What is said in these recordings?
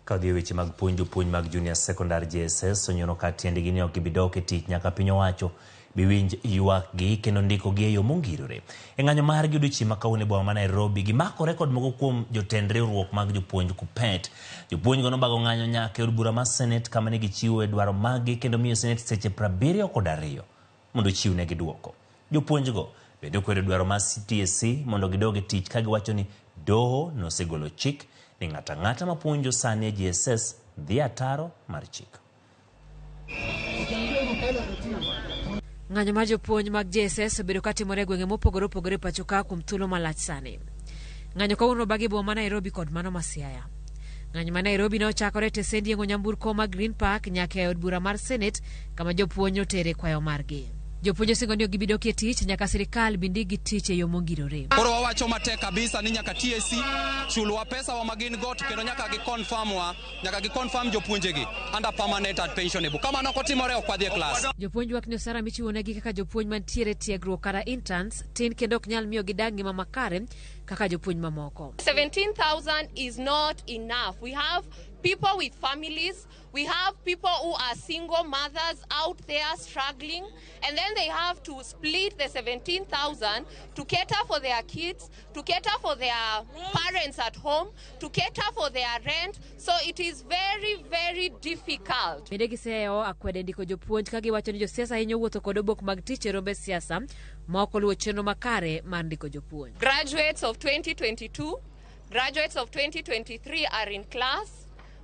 Ka odhi e weche mag puonj, jopuonj mag Junior Secondary JSS onyono kar tiendgi ni ok gibi dok e tich nyaka piny owacho biwinj ywakgi kendo ndikogi e yo mongirore. E ng'anyo margi odiochieng' ma kawuono e boma ma Nairobi, gimakore kod moko kuom jotend riwruok mag jopuonj KUPPET. Jopuonjgo nobago ng'anyo nyaka e od bura mar Senate kama ne gichiwoe dwaro maggi kendo miyo Senate seche 72 mondo ochiwnegi duoko. Jopuonjgo bende okwedo dwaro mar TSC mondo gidog e tich ka giwacho ni doho nosegolo chik ni ng'ato ang'ata mapuonjo sani e JSS dhi ataro mar chik. Ng'anyo mar jopuonj mag JSS obedo ka timore e gwenge mopogore opogore e pacho ka kuom thuolo malach sani. Ng'anyo kawuono obagi e boma ma Nairobi kod mano ma Siaya. Ng'anyo ma Nairobi ne ochakore e tesend yeng'o nyamburko ma Green Park nyaka e od bura mar Senate kama jopuonj notere kwayo margi. Jopuonj osingo ni ok gibi dokie tich nyaka sirikal bi ndikgi tich e yo mongirore. Koro wawacho matek kabisa ni nyaka TSC chulwa pesa wa ma gin go to kendo nyaka gi confirm wa, nyaka gi confirm jopuonjegi under permanent and pensionable. Ka mano ok otimore ok wadhi e klas. Jopuonj ywak ni osara michiwonegi kaka jopuonj mantiere e tiegruok kata interns tin kendo ok nyal miyo gidag ngima makare kaka jopuonj mamoko. 17,000 is not enough. We have people with families, we have people who are single mothers out there struggling, and then they have to split the 17,000 to cater for their kids, to cater for their parents at home, to cater for their rent. So it is very, very difficult. Bende giseyo akwede ndiko jopuonj ka giwacho ni josiasa hinyo wuotho kod obok mag tich e rombe siasa ma ok oluwo chenro makare mar ndiko jopuonj. Graduates of 2022, graduates of 2023 are in class,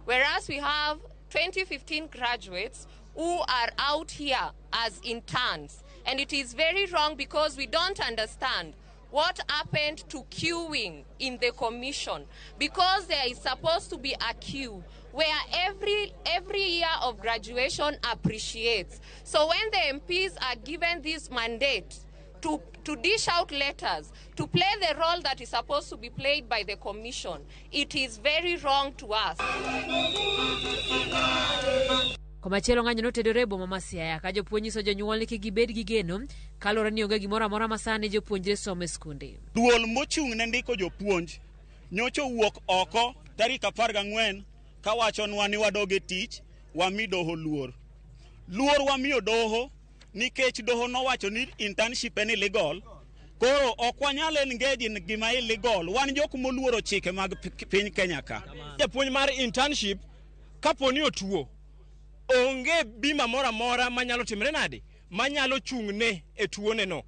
whereas we have 2015 graduates who are out here as interns. And it is very wrong because we don't understand what happened to queuing in the commission, because there is supposed to be a queue where every year of graduation appreciates. So when the MPs are given this mandate to dish out letters, to play the role that is supposed to be played by the commission, it is very wrong to us. Komachielo ng'anyo notedore e boma ma Siaya ka jopuonj nyiso jonyuol ni kik gibed gi geno kaluwore ni onge gimoro amora ma sani jopuonjre somo e skunde. Duol mochung' ne ndiko jopuonj nyocha owuok oko tarik 14 kawachonwa ni wadog e tich, wami doho luor. Luor wamiyo doho nikech doho nowacho ni internship en illegal. Koro ok wanyal engage in gima illegal. Wan jok moluoro chike mag piny Kenya ka. Japuonj mar internship kapo ni otuo, onge bima moro amora manyalo timre nade, manyalo chung'ne e tuone no.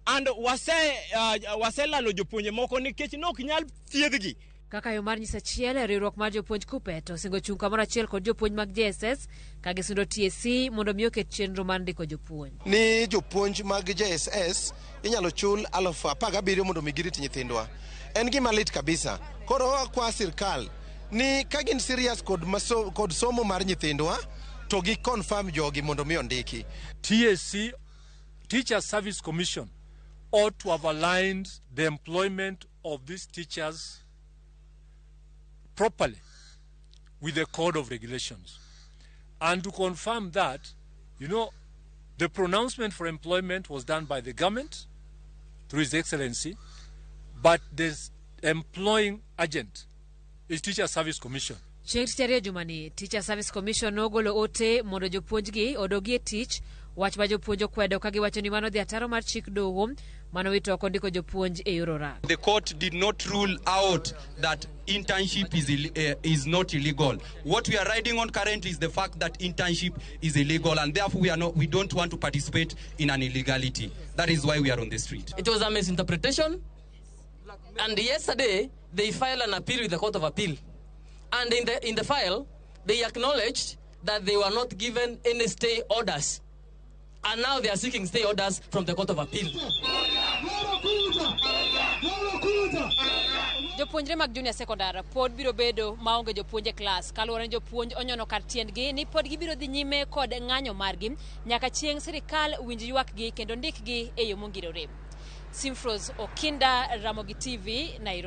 And waselalo jopuonje moko nikech nok nyal thiedhgi. Kaka yo mar nyiso achiel, riwruok mar jopuonj KUPPET osingo chung' kamoro achiel kod jopuonj mag JSS ka gisundo TSC mondo mi oket chenro mar ndiko jopuonj. Ni jopuonj mag JSS inyalo chul 17,000 mondo mi girit nyithindwa. En gima lit kabisa. Koro wakwa sirkal ni ka gin serious kod somo mar nyithindwa to gi confirm jogi mondo mi ondiki. TSC, Teacher Service Commission, ought to have aligned the employment of these teachers properly with the code of regulations. And to confirm that, the pronouncement for employment was done by the government through His Excellency, but the employing agent is Teacher Service Commission. Chieng' tich ariyo jumani, Teacher Service Commission nogolo ote mondo jopuonjgi odogi e tich, wach ma jopuonj okwedo ka giwacho ni mano dhi ataro mar chik doho manowito oko ndiko jopuonj e yor orak. The court did not rule out that internship is not illegal. What we are riding on currently is the fact that internship is illegal, and therefore we don't want to participate in an illegality. That is why we are on the street. It was a misinterpretation, and yesterday they filed an appeal with the Court of Appeal. And in the file, they acknowledged that they were not given any stay orders. And now they are seeking stay orders from the Court of Appeal. Jopuonjre mag junior secondary pod biro bedo maonge jopuonj e klas kaluwore ni jopuonj onyono kar tiendgi ni pod gibiro dhi nyime kod ng'anyo margi nyaka chieng' sirikal winj ywakgi kendo ndikgi e yo mongirore. Simfros Okinda, Ramogi TV, Nairobi.